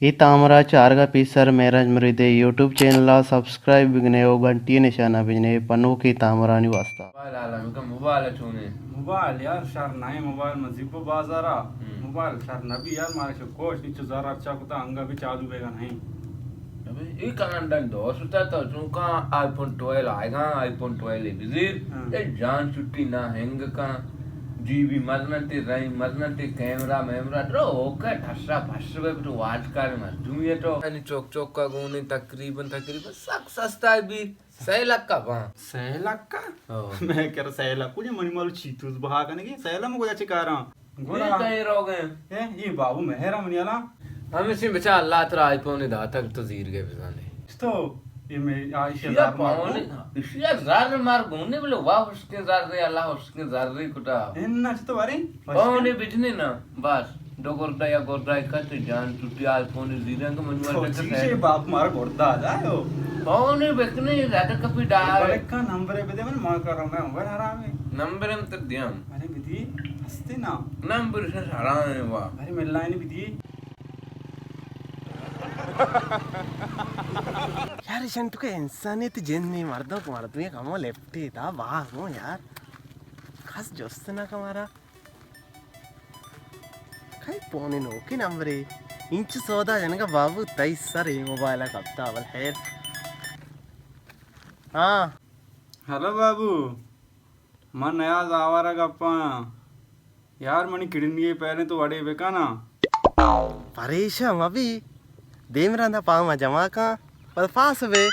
اے تامرا چارگا پیسر مہراج مریدے یوٹیوب چینل ءَ سبسکرائب بکنے و گھنٹی نشانہ بجنے پنوکیں تامرانی واسطہ۔ موبائل حال ہم کہ موبائل چونے؟ موبائل یار شر نہ ایں، موبائل من زیبو بازارا۔ ہم۔ موبائل شر نہ بی یار، مارا شو کوش نیچو زر ارچا کتا انگا بھی چالو بیگا نہیں۔ ابے، اے کانڈن دوست تا تو چونکا آئی فون ٹویلو آئیگا، آئی فون ٹویلو بزیر، ہاں۔ اے جان چھٹی نہ ہنگ کن، جی بی مزنتے، ریم مزنتے، کیمرہ میمرہ درو اوکے، ٹھسا پھس بے تو واج کار مزدومی ہے تو۔ یعنی چوک چوک کا گونے تقریباً، تقریباً سک سستا ہے بی، سئے لکھ کا باں۔ سئے لکھ کا؟ ہاں۔ میں کر سئے لکھ کو جی منی مالو چیتوز بہا کنگے، سئے لکھ مگو چی کاراں؟ گڑا اے تئی روگ ایں۔ اے، اے بابو مہر منی الا۔ ہمیشی بچا اللہ ترا آئی فون داتگ تو زیر گئے بزانے۔ تو اے میں آ ایشی یا زر مار پاؤنے، گو۔ ایشی زر مار گونے بلے واہ ہشکیں زر رے، اللہ ہشکیں زر رے کٹا۔ ان نہ تو ورے۔ پاؤنے بجنے نا، بس۔ دو گردا یا گردا کت جان چٹی آئی فون زیرنگ من تو ورگا چی سے۔ شے باپ مار گردا جایو۔ پاؤنے بکنے زیادہ کپی ڈا۔ بلکا نمبر بدے من ما کرو میں عمر حرام ہے۔ نمبر ہم تر دیاں۔ ارے بدی، ہستے نا۔ نمبر سے حرام ہے وا۔ ارے ملائنی بدی۔ یار، ایشان تو کہ انسانیت جن نہیں، مردم، مردم یک ہمو لیفٹی دا، واہ، ہمو یار۔ خاص جست نہ کمارا۔ کئی پونے نوکی نمبرے۔ انچ سودا جنگا بابو، تئی سر اے موبائل کپتا، بل خیر۔ ہاں۔ ہیلو بابو۔ من نیاز آوارگ ءَ پاں۔ یار منی کڈنی ءِ پیریں تو وڑے بکن آں۔ پریشان مبی۔ دیم رندا پاما جمع کن۔ پد پاس بے۔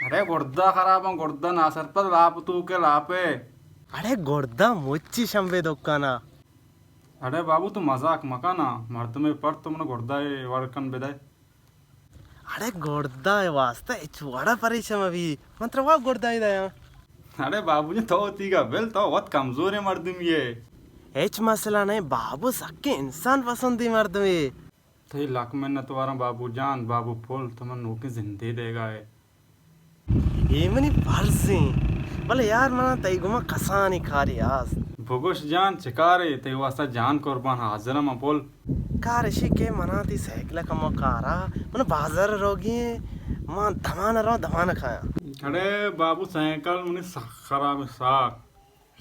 اڑے گڑدا خراب آں، گڑدا ناسرپد لاپ تو کے لاپے۔ اڑے گڑدا مچی شمبے دکانا۔ اڑے بابو تو مزاق مکن آں، مردمے پر تو من گڑدا ءِ وڑ کن بدئے۔ اڑے گڑدا ءِ واسطہ ہچ وڑا پریشان مبی، من ترا وا گڑدا ءَ دیاں۔ اڑے بابو جان، تو وتیگا بل، تو وت کمزوریں مردمے ئے۔ ہچ مسئلہ نہ، بابو سکیں انسان پسندیں مردمے۔ تئی لک منت واراں بابو جان، بابو پل، تو من نوکیں زندے دیگا ئے۔ اے منی فرض ایں، بلے یار منا تئی گوما کسانیں کارے است۔ بگوش جان، چہ کارے؟ تئی واسطہ جان قربان، حاضر آں من پل۔ کار اشی کہ منا تئی سائیکل ءَ کمو کارا، من بازار روگی ایں، من دمان رو دمان کایاں۔ اڑے بابو، سائیکل منی سک خراب ایں، سک۔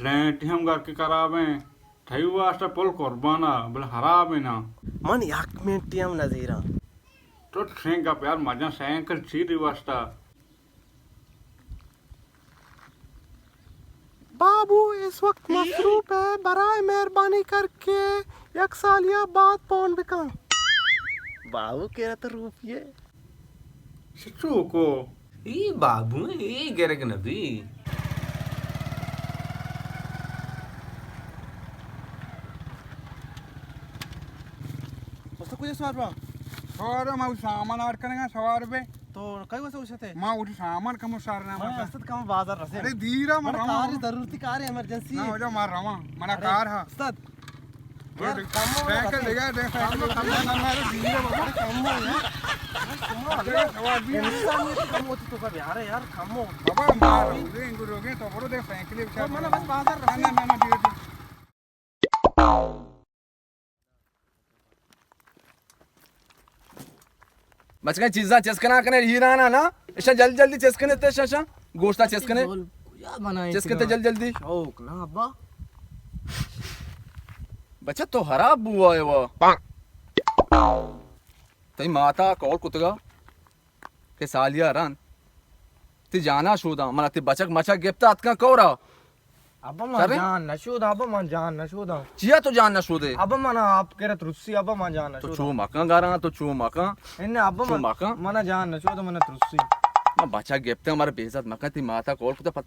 لینٹی ہم گرک خراب ایں۔ تئی واسطہ پل قربان آں، بلے خراب ایں نا۔ من یک منٹی ہم نزیراں۔ تو ٹھیں گپ یار، مجاں سائیکل چی تئی واسطہ؟ بابو اس وقت مصروف ہے، برائے مہربانی کر کے یک سالیا بعد فون بکن۔ بابو کہہ رہا تو روپیے۔ چوکو۔ اے بابو ایں، اے گرگ نبی۔ بس تو کجا سوار با؟ سوار ما سامان آرڈر کرنے گا، سوار بے۔ تو کئی واسطہ اوشتے؟ ما وتی سامان کمو سارنا من واسطہ۔ استاد کمو بازار رسے۔ اڑے دیرا من من رواں۔ کار ضرورتی کار ہے، ایمرجنسی۔ نا، وجہ ما رواں۔ منا اڑے کار ہا۔ استاد۔ یار، کمو سائیکل دے گا، دے سائیکل۔ کمو، کمو۔ نہ، نہ، نہ، دیرا بابا۔ کمو یار۔ کمو۔ اڑے سوار بھی۔ انسانیت کمو ہوتی تو کا یار، یار، کمو۔ بابا، ما روگے، انگو روگے، تو برو دے سائیکل بچا۔ تو منا بس بازار رسے۔ نہ، نہ، نہ، نہ، دیرا، دیرا۔ بچکاں چیزاں چست کناں کنے، ہیرانا نا، اشاں جلدی جلدی چست کنے تے اشاں، اشاں گوشتا چست کنے۔ کجا بنائیں چست کنے تے جلدی جلدی۔ شوق نا ابا۔ بچہ تو خراب بوائے وا۔ تئی ماتا کال کتگا۔ کہ سالیا رند۔ تئی جانا شوداں، منا تئی بچک مچک گپتا اتکاں کورا۔ ابا من شریں؟ جان نشوداں، ابا من جان نشوداں۔ چیا تو جان نشودے؟ ابا من آپ کرت رسی، ابا من جان تو نشوداں۔ چو مکن گاراں، تو چو مکن۔ انہ ابا چو من، مکن۔ منا جان نشوداں، منا ترسی۔ من بچک گپتا، مارا بے عزت مکن، تئی ماتا کال کتا پت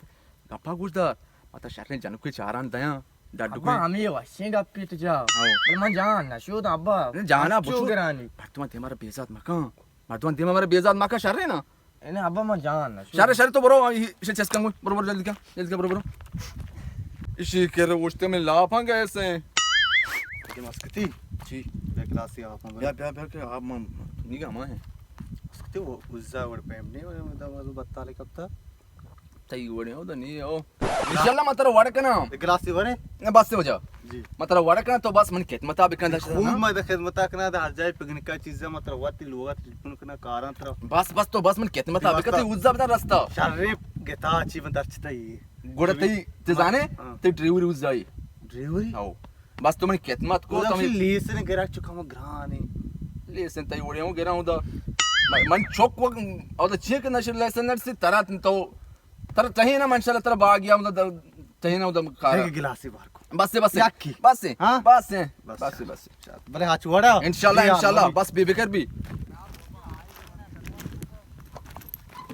گپا گوش دار۔ ماتا شریں جنکے چاران دیاں، ڈڈ ابا کوئیں۔ ہمیں وشیں گپی تو جا۔ ہاں۔ بلے من جان نشوداں ابا۔ نہ، جانا ہنچو بچو۔ گرانی۔ پر تو من تئی مارا بے عزت مکن۔ مردماں دیما مارا بے عزت مکن، شرے نا؟ اے نا ابا، من جان نہ شر، شر، تو برو، ایشی چست کن، برو، برو، جلدی کن، جلدی کن، برو، برو۔ ایشی کرا اوشتے من لاپاں گئے سے۔ مسکتی؟ جی۔ بیا گلاسی آپ، بیا، بیا، بیا، کہ آپ من، تو نیگا ما ہیں۔ مسکتی وہ عزا وڑ پیم نہیں، وہ دا وہ بتالے کپتا۔ تئی وڑیں ہو دنی ہو۔ انشاءاللہ ما ترا وڑ کناں۔ گلاسی ورے؟ نہ، بس وجہ۔ جی۔ ما ترا وڑ کناں، تو بس من خدمتا بکن دشت خوب نا۔ ما خدمتا کناں، ہر جائے پکنکا چیزا ما ترا وتی لوگا ٹیلیفون کناں، کاراں ترا۔ بس، بس تو بس من خدمتا بکن، تے اوزا بتا رستہ۔ شریں گتا چی من درچتا ہی۔ گوڑا تئی، تے زانے؟ ہاں۔ تے ڈریوری اوزائی۔ ڈریوری؟ ہاو۔ بس تو منی خدمت کو، تو منی لیسن گرا چکا ما گرانے۔ لیسن تئی وڑے ہوں گرا ہوں دا۔ من، من چک وقت، او دا چیک نشر لیسن نرسی ترا تو، ترا چاہیے نا، من انشاءاللہ ترا باغ یا ہوں دا، چاہیے نا ہوں دا کار۔ ایک گلاسی بار کو۔ بس ہے، بس ہے۔ یکی۔ بس ہے۔ ہاں؟ بس ہے۔ بس بس ہے، ہے۔ بس ہے۔ بلے ہاں چوڑا۔ انشاءاللہ، بیا، انشاءاللہ۔ بس بے فکر بھی۔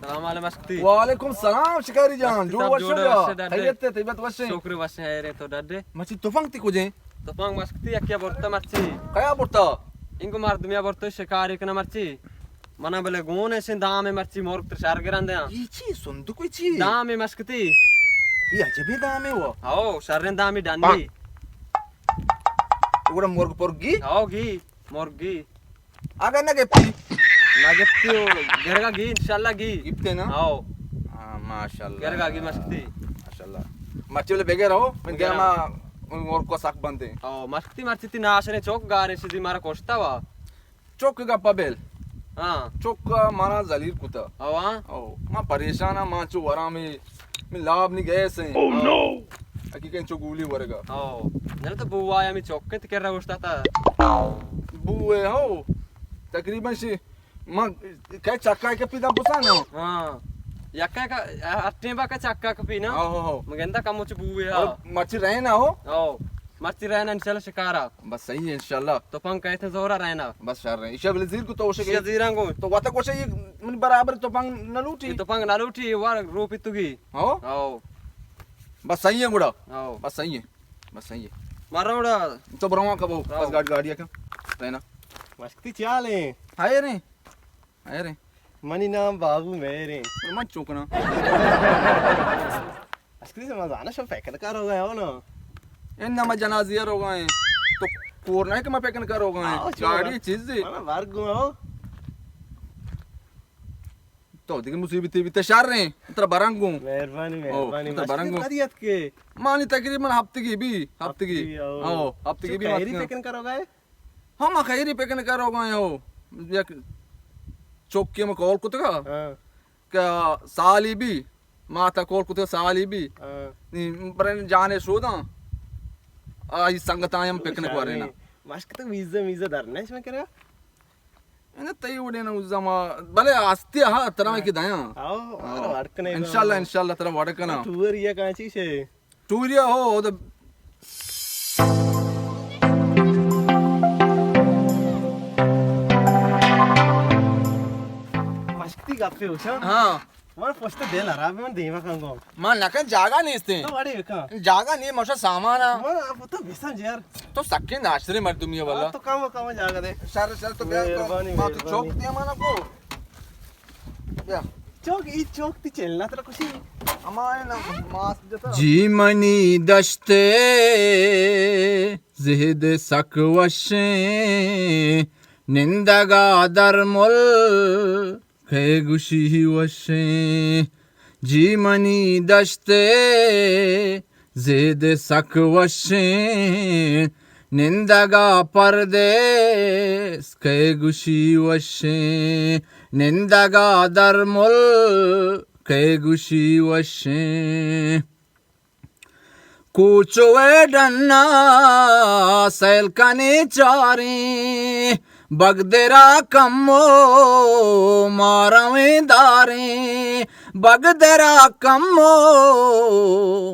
سلام علیکم مشکتی۔ وعلیکم سلام شکاری جان، مشکتی جوڑ صاحب، وش جوڑ ہو؟ وش ڈڈے۔ خیریت ہے، طبیعت وش ہے؟ شکر وش ہے، رے تو ڈڈے۔ مچی تفنگ تی کجیں؟ تفنگ مشکتی یکیا برتا مرچی۔ کیا برتا؟ انگو مردمیا برتا شکاری کنا مرچی۔ منا بلے گون ایشیں دام مرچی مرگ تر شر گران دیاں۔ یہ چی؟ صندوق چی؟ دام مشکتی۔ یہ عجبی دام ہے وہ۔ ہاو، شریں دامی ڈنی۔ گوڑا مرگ پرگی؟ ہاو گی، مرگی۔ اگاں نہ گپتی؟ نہ گپتی، او گرگا گی، انشاءاللہ گی۔ گپتے نا؟ ہاو۔ ہاں، ماشاءاللہ۔ گرگا گی مشکتی۔ ماشاءاللہ۔ مرچی بلے بغیر ہو، من بغیر دیما ہو۔ اور کو سک بندے۔ ہاو، مشکتی مرچی تی ناشریں چوک گاریں شدی مارا کشتا وا۔ چوک گپا بیل۔ ہاں۔ چوک مارا ذلیل کتا۔ ہاو، ہاں۔ ہاو، ما پریشان ہاں، ما چو ورامی من لاب نی گئے سے۔ Oh no! حقیقت چو گولی ورگا۔ ہاو۔ نہ تو بو آیا می چوکت کر رہا گوشتا تھا۔ بو ہے ہو۔ تقریباً شی، ما کئے چکا کے پیدا بسا نا۔ ہاں۔ یکا کا، ہر ٹیم با کا چکا کا پینا۔ ہاو، ہاو، ہاو۔ مگندا کم چ بو ہے۔ اور مرچی رہے نا ہو۔ ہاو۔ مرچی رہنا انشاءاللہ شکارا۔ بس صحیح ہے انشاءاللہ۔ تو پنگ کہتے زورا رہنا۔ بس شر رہے۔ ایشا بلے زیر کو تو اوشے شیا زیران گو۔ تو وتا کوشے یہ من برابر تو پنگ نہ لوٹی۔ یہ تو پنگ نہ لوٹی، یہ وار روپی تو گی۔ ہاو؟ ہاو۔ بس صحیح ہے گڑا۔ ہاو۔ بس صحیح ہے۔ بس صحیح ہے۔ مارا گڑا۔ تو بروا کبو، ہاو۔ بس گاڑی، گاڑی کا۔ رہنا۔ مشکتی چال ہے۔ ہائے رے۔ ہائے رے۔ منی نام بابو مہر ہے۔ من چوکنا۔ مشکتی سے مزانہ شو پیکن کار ہو گیا ہو نا۔ ان نہ میں جنازیہ رو گئے۔ تو کور نہیں کہ میں پیکن کار ہو گئے۔ ہاو، چوکنا۔ گاڑی چیز دی۔ منا بار گو ہو۔ تو دیگه مصیبتی بیتے شر ہیں، ترا برنگ ہوں۔ مہربانی، او، مہربانی۔ ترا برنگ ہوں۔ مشکل بدیت کے؟ مانی تقریباً ہفتگی بھی، ہفتگی۔ ہفتگی، او۔ او، ہفتگی چو بھی خیری مات پکنک کرو گئے؟ ہاں، ما خیری پکنک کرو گئے ہو۔ یک چوکی میں کال کتگا۔ ہاں۔ کہ سالی بھی، ماتا کال کتگا سالی بھی۔ ہاں۔ نی برن جانے شوداں۔ آئی سنگتاں ہم پکنک ورینا۔ مشک تو ویزا، ویزا در نہیں میں کرا؟ انہ تئی وڑے نہ زما، بلے آستی ہا ترا کی دیاں۔ آو، آو۔ آو، اڑکنے انشاءاللہ، انشاءاللہ ترا وڑ کنا۔ ٹوریا کانچی شے؟ ٹوریا ہو، ہو تو مشکتی گپے ہوشا۔ ہاں۔ من پشت دل خراب، من دیما کنگو۔ من نکن جاگہ نیستیں۔ تو اڑے کن۔ جاگہ نہیں، مشا سامان آ۔ من اب تو بسن یار۔ تو سکیں ناشریں مردمی ہے واللہ۔ تو کم کم جاگہ دے۔ شر، شر تو بیا، مہربانی، ما تو مہربانی۔ چوک دیا مانا کو۔ بیا۔ چوک، ای چوک تی چلنا ترا کشی۔ اما ہے نا، ماس جتا۔ جی منی دشتے زہد سک وشیں، نندگا درمل کئے گوشی وشیں، جی منی دشت ءِ زید سک وشیں، نندگا پردیس کئے گوشی وشیں، نندگا درمل کئے گوشی وشیں۔ کوچو ءِ ڈنا سیل کنیں چاریں، بگدرا کمو مارویں داریں، بگدرا کمو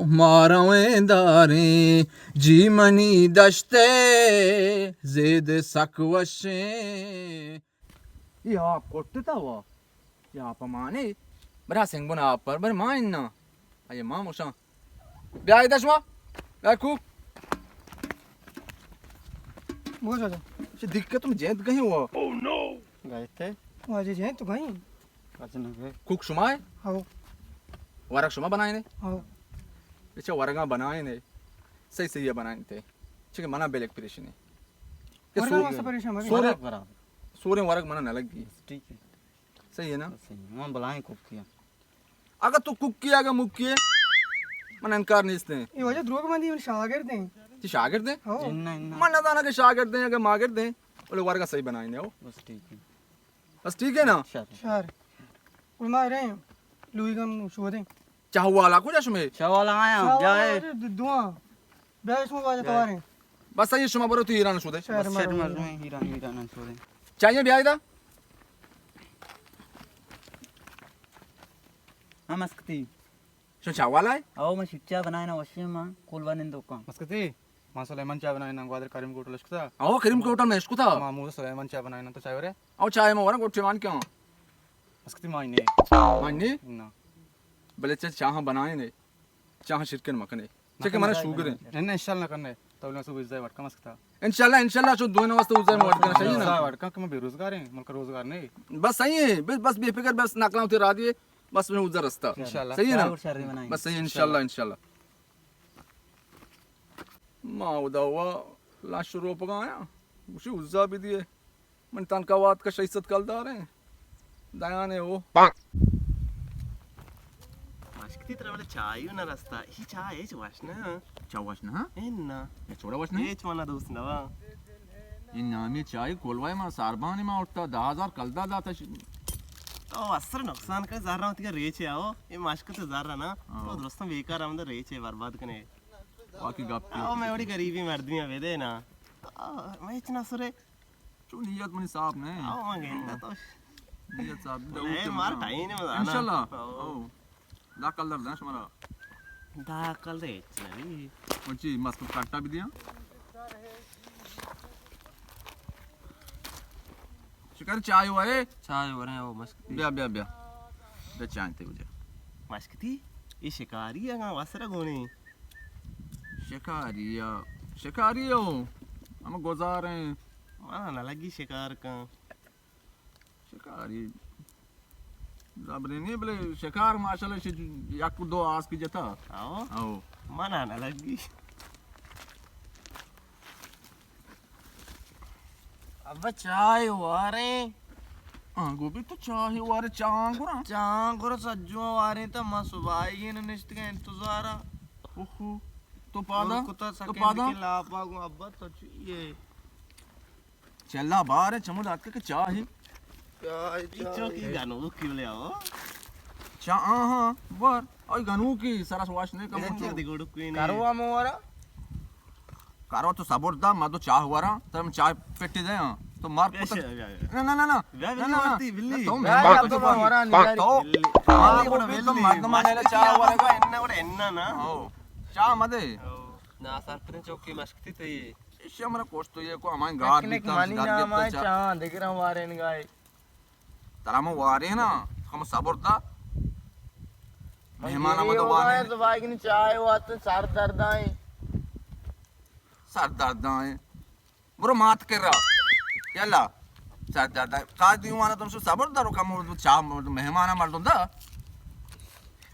مارویں داریں، جی منی دشت ءِ زید سک وشیں۔ اے آپ کٹتا وا، اے آپ مانے، برا سنگ بن آپ پر، بر ما اناں، اے ما مشاں۔ بیا ادا شما۔ بیا کو۔ بگو چاچا۔ چہ دقت تم جینت گئے ہو؟ گئے تھے۔ واجہ جینت تو گئے۔ اچھا نہ گئے۔ کوک شما ہے؟ ہاؤ۔ ورگ شما بنائیں نے؟ ہاؤ۔ اچھا ورگاں بنائیں نے۔ صحیح صحیح بنائیں تے۔ چکہ منا بلیک پریشن ہے۔ کہ ورگاں سو-، واسطہ پریشان مت۔ سورے، برابر۔ سورے ورگ منا نہ لگی۔ ٹھیک ہے۔ صحیح ہے نا؟ صحیح ہے۔ من بلائیں کوک کیا۔ اگہ تو ککی اگہ مکی ئے، من انکار نیست ایں۔ اے واجہ دروگ بندی، من شاگرد ایں۔ تئی شاگرد ایں؟ ہو۔ اناں، اناں۔ من نہ زاناں کہ شاگرد ایں اگہ ماگرد ایں، بلے ورگا صحیح بنائیں ہو۔ بس ٹھیک ایں۔ بس ٹھیک ایں نا؟ شر۔ شر۔ اور ما رہے ہیں، لوئی گم شودیں۔ چاہ والا کجا شمے؟ چاہ والا آیا، چاہ بیا والا اے۔ ارے دو-، دواں۔ بیا شما واجہ تواریں۔ بس اے شما برو تو ایران شودے۔ شر بس شر مردم۔ مردم ایران، ایران شودے۔ چاہیے بیا ادا۔ ہم اسکتی۔ شما چاہ والا ئے؟ او، من شیٹ چاہ بنائیناں، وشیں من کولوا نندوکاں۔ مسکتی، ما سلیمان چاہ بنائیناں، گوادر کریم کوٹل اشکتا۔ او، کریم کوٹل من اشکتا۔ ما موزہ سلیمان چاہ بنائیناں، تو چاہ ورے؟ او، چاہ ما وراں گوٹے مان کیاں۔ مسکتی ما نے۔ ما نے؟ نہ۔ بلے چہ چاہاں بنائینے، چاہاں شرکن مکنے۔ چہ کہ منا شوگر ایں۔ نہ، نہ، انشاءاللہ نہ کرنے۔ تو لوگ سو ویزا وڑ کم اسکتا۔ انشاءاللہ، انشاءاللہ، چو دوئیں واسطے وزا وڑ کنا، صحیح نا؟ وزا وڑ کن کہ من بے روزگار ایں، ملک روزگار نہیں۔ بس صحیح ایں، بس، بس بے فکر، بس نقلاں تے را دیے، بس میں وزا رستا۔ انشاءاللہ۔ صحیح نا؟ چاہ اور شر بنائیں۔ بس صحیح، انشاءاللہ، انشاءاللہ۔ ما ادا وا لاش روپگا آیا، گوشی وزا بھی دیے۔ من تنکا وات کا شش صد کلدار ایں۔ دیانے او۔ مشکتی ترا بلے چاہی نہ رستا۔ ای چاہ ہچ وش نہ۔ چاہ وش نہ؟ اے نہ۔ اے چوڑا وش نہ؟ ہچ منا دوست نہ وا۔ اے نامی چاہی کولوائے ما ساربانی ما اٹھتا دہ ہزار کلدار داتا ش-۔ تو اثر نقصان کر زہرا ہوتی کا ریچے آؤ۔ اے مشکت زہرا نا۔ ہاں۔ تو درستاں بیکار ہم ریچے برباد کنے۔ واقعی گپ۔ آؤ میں بڑی غریبی مردمی ودے نا۔ آؤ، میں ہچ نہ سرے۔ چو نیت منی صاف نہ۔ او، من گندہ تو۔ نیت صاف نہ۔ اے مار ٹائم نہ بزانا۔ انشاءاللہ۔ او۔ او۔ دہ کلدار داں شمارا۔ دہ کلدار ہچ نہ بی۔ او چی، مست کٹا بھی دیاں۔ شکر چائے ورے؟ چائے ورے، او مست۔ بیا، بیا، بیا۔ بیا چائے تے وجہ۔ مشکتی، اے شکاری اگاں وسرا گونی۔ شکاری یا، شکاری ہو۔ ہم گزاریں۔ منا نہ لگی شکار کن۔ شکاری زبرے نہیں، بلے شکار ماشاءاللہ شی یک دو آس کی جتا۔ آؤ۔ آؤ۔ منا نہ لگی۔ ابا چائے واریں۔ ہاں، گوبی تو چائے وارے، چاہ گرا۔ چاہ گرا سجوں واریں تو ما صبائی نشتگیں انتظارا۔ اوہو۔ تو پادا؟ تو پادا؟ لاپا گو ابا تو چیئے؟ چلا بار چمو دات کہ چاہی۔ چاہی، چاہی۔ چوکی گنوکی بلے آو۔ چا، آہاں، بار۔ اوئی گنوکی سرس واش نہیں کم۔ چا دی گوڑو کوئی نہیں۔ کرو ہم ورا۔ کرو تو صبر دا، ما تو چاہ ورا، تم چاہ پٹی دے ہاں۔ تو مار بیا پتک۔ بیا، بیا۔ نہ، نہ، نہ، نہ۔ بیا، بیا، نہ، نہ، نہ۔ بیا، تو بیا، مہمان بیا، تو ورا نہیں تو۔ بلی۔ تو، بلی، ہاں، بلی، وہ بھی تو بلی۔ مردمان ہے، چاہ ورا۔ انہ وڑا انہ نا۔ او۔ چاہ مدے۔ او۔ نا سر پتن چوکی مشکتی تئی۔ ایشی ہمارا کوشت تو یہ کو ہمائیں گار پکنک بیتا، منی گار نام بیتا آئے چا۔ چاہاں، دگراں وارین گائے۔ ترا ما وارین نا، ہم صبر دا۔ مہمان ہم تو وارین۔ تو بھائی کنی چائے واسطے سر درد آئیں۔ سر درد آئیں۔ برو مات کر رہا۔ یلا۔ سر درد آئیں۔ کار دیوانا تم شو صبر دا، رو کم چا مہمان مردم دا۔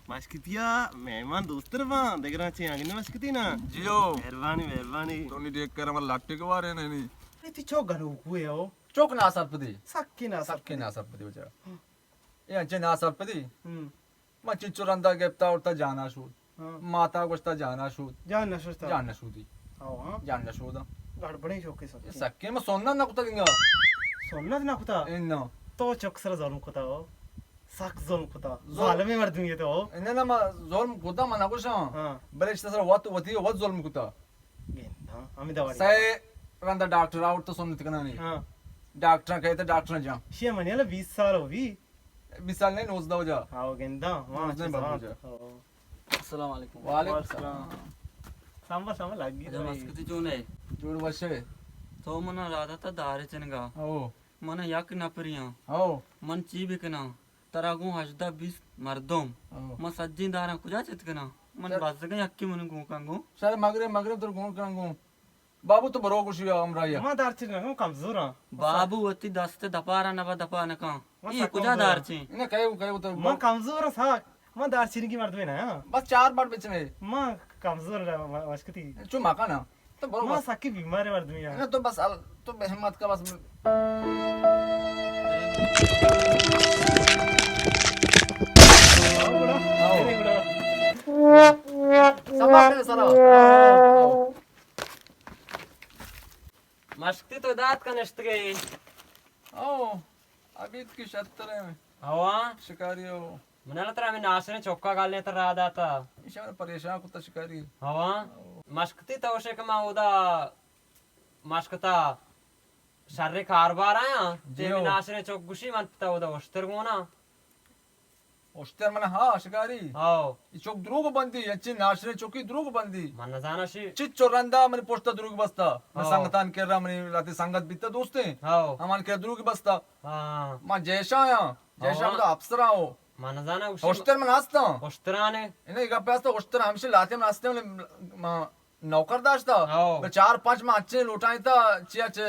مشکتیا مہمان دوستر باں، دگراں چے آگے نہ مشکتی نا۔ جیو۔ مہربانی، مہربانی۔ تو نی دیکھ کر ہمارا لٹے کے بارے نہیں۔ اے تی چو گنوکو ہے ہو؟ چوک ناسرپدی۔ سکی ناسرپدی۔ سکی ناسرپدی بچارا۔ ہم۔ اے انچے ناسرپدی۔ ہم۔ من چنچو رندا گپتا اڑتا جانا شود۔ ہاں۔ ماتا گوشتا جانا شود۔ جان نشوشتا۔ جان نشودی۔ ہاں، ہاں۔ جان نشودا۔ گڑبڑیں چوکے سکی۔ سکی ما سنت نہ کتا گنگا۔ سنت نہ کتا؟ اے نا۔ تو چک سر ظلم کتا ہو۔ سک ظلم کتا۔ ظلم۔ ظالمیں مردمی ہے تو۔ انہ نہ ما ظلم کتا، من نگوشاں۔ ہاں۔ بلے اشتا سر وت وتی وت ظلم کتا۔ گنداں، ہمیں دواڑی۔ سئے رندا ڈاکٹر آورت تو سنت کنانی۔ ہاں۔ ڈاکٹر کہتے ڈاکٹر جا۔ شی منی اللہ بیس سال ہو بھی۔ بیس سال نہیں، نوزدہ ہو جا۔ ہاں، گنداں، ہاں، نوزدہ اچھا بر ہو سال جا۔ ہو۔ السلام علیکم۔ وعلیکم السلام۔ سامبا، سامبا لگی اچھا، تو مسکتی چون ہے؟ جوڑ وش ہے۔ تو منا رادا تا دارے چنگا۔ او۔ من یک نفریاں۔ او۔ من چی بکناں؟ ترا گوں ہژدہ بیست مردم۔ او۔ من سجیں داراں کجا چت کناں؟ من بزگاں یکے من گوں کن گوں۔ شر مگرے، مگرے تر گوں کن گوں۔ بابو تو برو گوشی ہمراہی۔ ما دارچین نہ کمزور ہاں۔ بابو وتی دست دپارا نبا دپا نکاں۔ ای کجا دارچین؟ نہ کہے، کہے تو۔ ما کمزور ہاں ساک۔ ما دارچینگی مردمے نہ ہاں۔ بس چار بار بچنے۔ ما کمزور وشکتی۔ چو مکانا۔ تو برو ما بس۔ سکی بیمار مردمی ہاں۔ نہ تو بس ال-، تو بے ہمت کا بس۔ دات کا نشتگے؟ او، ابید کی شتر ہیں۔ ہوا؟ شکاری ہو۔ من اللہ ترا ہمیں ناشریں چوکا گالیں تر را داتا۔ ایشان پریشان کتا شکاری۔ ہوا؟ او۔ مشکتی تو شے کہ ما اودا مشکتا شریں کاربار آیا۔ جی تے ہو۔ ناشریں چوک گوشی من تا اودا اشتر گونا۔ اشتر من ہا شکاری۔ ہاؤ۔ ای چوک دروگ بندی، انچی ناشریں چوکی دروگ بندی۔ من نزانا شی۔ چچو رندا منی پشتا دروگ بستا۔ من ہاؤ۔ سنگتان کرا، منی راتی سنگت بیتا دوستیں۔ ہاؤ۔ ہمان کرا دروگ بستا۔ ہاں۔ من جیشا آیا۔ جیشا ہاؤ۔ ہمدا افسر آؤ۔ من نزانا گوشی اشتر من ہستا۔ اشترانے۔ انہیں گپ ہستا، اشتر ہمشی لاتے من ہستے، من نوکر داشتا۔ ہاؤ۔ بہ چار پنچ من اچے لوٹائیں تا، چیا چے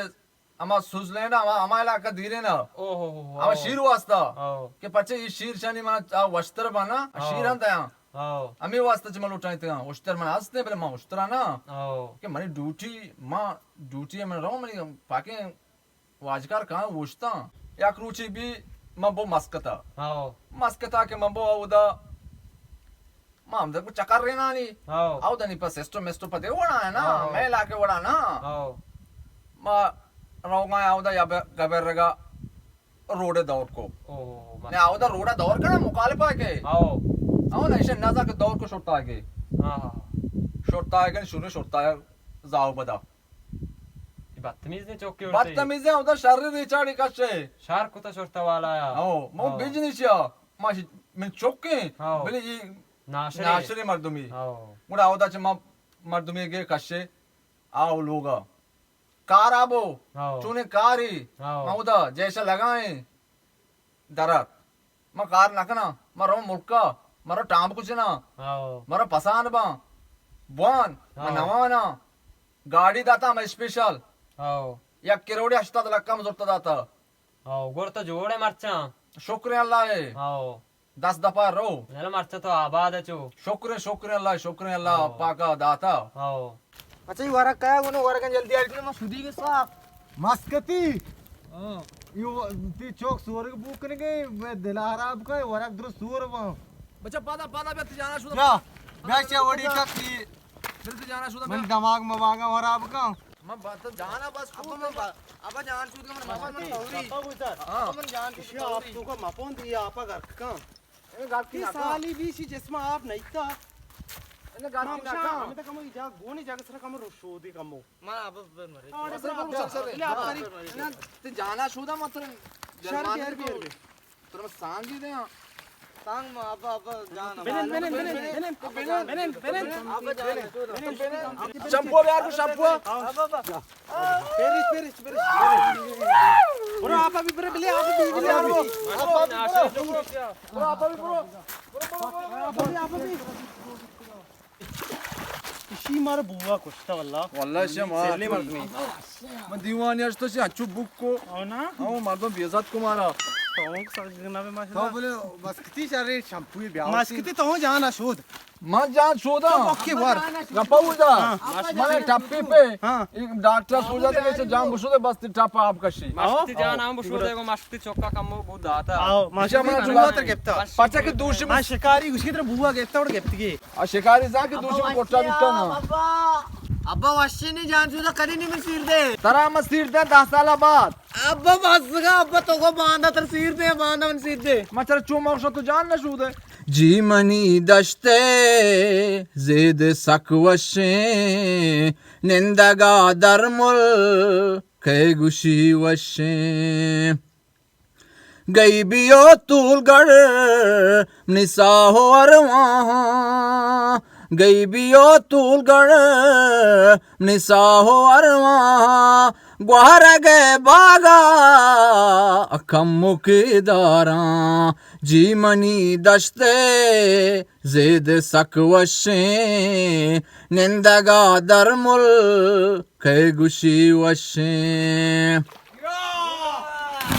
ہما سوزلینڈ ء، ہما، ہما علاقہ دیرین ء۔ او ہو ہو ہو۔ ہما شیر واسطہ۔ او۔ کہ پچے ای شیر شانی من آ وشتر بانا، او۔ شیر ہم دیاں۔ او۔ ہمیں واسطہ چہ من لوٹائیں تگاں، اشتر من ہستے، بلے من اشترا نا۔ او۔ کہ منی ڈیوٹی، ما ڈیوٹی من رو، منی پاکیں واجکار کہاں اوشتاں۔ یک روچی بھی من بو مسکتا۔ او۔ مسکتا کہ من بو اودا ما ہمدا کو چکر رینانی۔ ہاؤ۔ او دنی پہ سسٹم مسٹم پہ دے وڑا ہے نا، ہاؤ۔ مئے علاقے وڑا نا۔ ہاؤ۔ ما روگا اودا یا بے-، گبر رگا روڈ دور کو۔ او، نے اودا روڈ دور کنا مخالفہ کے۔ ہاؤ۔ او نا، ایشے نزا کے دور کو شرطا کے۔ ہاں، ہاں۔ شرطا کے شروع شرطا زاو بدا۔ یہ بدتمیز نے چوکی اڑتے۔ بدتمیز ہے، اودا شر ریچاڑی کشے۔ شر کتا شرطا والا یا۔ ہاؤ، مو ہاؤ۔ بجنس یا۔ ما ش-، من چوکیں، ہاؤ۔ بلے یہ ناشرے۔ ناشرے مردمی۔ ہاؤ۔ گڑا اودا چہ ما مردمی گے کشے، آؤ لوگا۔ کار آبو، ہاؤ۔ چونے کاری، ہاؤ۔ ما اودا جیسا لگائیں، درات۔ ما کار نہ کناں، ما رو ملکا، ما رو ٹامب کچنا، ہاؤ۔ ما رو پسان باں، بوان، ما ہاؤ۔ نوانا، گاڑی داتا ما اسپیشل، ہاؤ۔ یک کروڑ ہشتاد لکھ ہم زرتا داتا۔ ہاؤ، گڑا تو جوڑ ہے مرچاں۔ شکر اللہ ہے۔ ہاؤ۔ دس دفعہ رو۔ یلا مرچاں تو آباد ہے چو۔ شکر، شکر اللہ، شکر اللہ ہاؤ۔ پاکا داتا۔ ہاؤ۔ اچھا، یہ ورق کیا گونو، ورق جلدی آ گئے، ما شدی کے سوا۔ مسکتی۔ ہاں۔ یہ و-، تی چوک سورگ بوکنے گئے، میں دل خراب کا، ورق درست سور با۔ بچہ پادا، پادا بیا، تی جانا شدہ۔ بیا، بیا چا وڑی کا تی۔ بل تی جانا شدہ من بیا۔ دماغ مباغا خراب کا۔ من با-، تو جانا بس ابا من با-، ابا جان چود کا من مفن من توری۔ ابا گزار۔ ہاں۔ ابا من جان چود اشی آپ توری۔ تو کا مپون دی، آپا گرک کا۔ اے گاتی تی نہ کن۔ سالی بیشی جسم آپ نہیں تا۔ اے گاتی نہ کن۔ ہمیں تو کمو جا گونی جگہ سر کمو رو شودی کمو۔ من ابا بر مرے۔ اور بس سر ابا سر سر۔ لے آپ کری۔ تے جانا شودا مطلب شر جرمانی بیر بیر۔ ترا سانگی دیاں۔ سانگ ما ابا، ابا جان۔ بنن، بنن، بنن، بنن۔ بنن، بنن۔ ابا جان۔ چمپو بیار کو شمپو۔ ابا، ابا۔ Paris, Paris, Paris. برو، آپ ابھی برو، بلے، آپ ابھی، بلے، آپ ابھی۔ برو، آپ ابھی برو۔ برو، آپ ابھی برو۔ آپ ابھی، آپ ابھی۔ اشی مارا بوا کشتا واللہ۔ واللہ اشی مارا سیلے مردمی۔ من دیوانی اشتو سی اچو بک کو۔ او نا؟ او مردم بے عزت کو مارا۔ تو سر جناب ماشاءاللہ۔ تو بولے مسکتی شرے شمپوی بیا۔ مسکتی تو جان اشود۔ من جان شودا۔ تو مکی ور۔ گپا بودا۔ ہاں۔ من ٹپی پہ۔ ہاں۔ ایک ڈاکٹر سوجا تے کہ جان بشودے بس ٹپ آپ کشی۔ مسکتی جان ہم بشودے کو مسکتی چوکا کمو بو داتا۔ آؤ، ماشاءاللہ۔ جوات گپتا۔ پچا کہ دوشی ما شکاری گوشی تر بوا گپتا اور گپتگی۔ آ شکاری زان کہ دوشی کو کوٹا بیتا نا۔ ابا، ابا وشی نہیں جان چودا کدی نہیں من سیر دے۔ ترا من سیر دے دہ سال بعد۔ ابا بس گا، ابا تو کو باندا تر سیر دے، باندا من سیر دے۔ ما چرا چو مغشا تو جان نہ شودے۔ جی منی دشتے زید سک وشیں، نندگا درمل کئے گوشی وشیں۔ گئی بیو تولگڑ منی ساہ و ارواں، گئی بیو تولگڑ منی ساہ و ارواں، گوہرگ ء باگا کمکی داراں، جی منی دشت ء زید سک وشیں، نندگا درمل کئے گوشی وشیں۔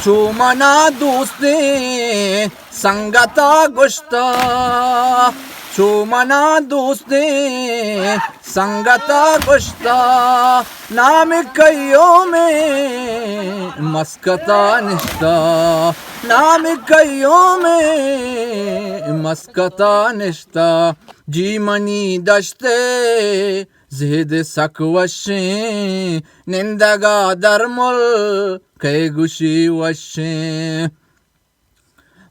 چو منا دوستیں سنگتا گوشتا، چو منا دوستیں سنگتا گوشتا، نام قیوم مسکتا نشتا، نام قیوم مسکتا نشتا، جی منی دشت زید سک وشیں، نندگا درمل کئے گوشی وشیں۔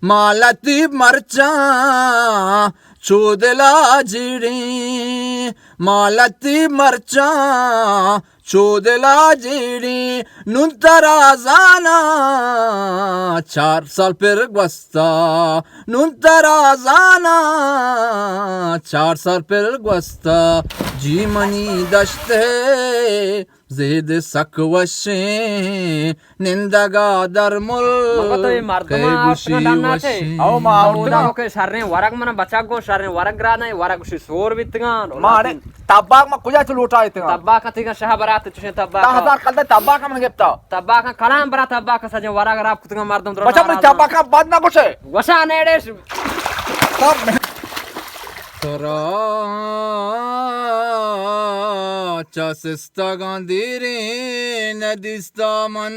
ما لطیف مرچاں چو دلا جیڑیں، ما لطیف مرچاں چو دلا جیڑیں، نون ترا زاناں چار سال پر گوستا، نون ترا زاناں چار سال پر گوستا، جی منی دشت ہے زید سک وشیں، نندگا درمل مگو تو اے مردماں کئے آورتگاں گوشی ڈنا چے؟ وشیں۔ او ما آورتگاں۔ اودا کہ شریں ورگ من بچک گوں، شریں ورگ گراناں، ورگ گوشی سور بیتگاں۔ ما اڑے تباک ما کجا چہ لوٹائیتگاں؟ تباک تیگا شہ برات چشیں تباک۔ دہ ہزار کلدار تباک من گپتا۔ تباک کلام برا تباک سجیں ورگ راب کتگاں مردم درو بچا منی ناراض۔ تباک بد نہ گوشے۔ گوشا نیڑش۔ تب ترا چہ سستگاں دیریں ندیستا من۔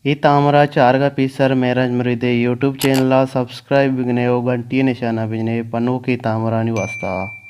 اے تامرا چارگا پیسر مہراج مرید ءِ یوٹیوب چینل ءَ سبسکرائب بکنے و گھنٹی ءِ نشانہ بجنے پہ نوکیں تامرانی واسطہ۔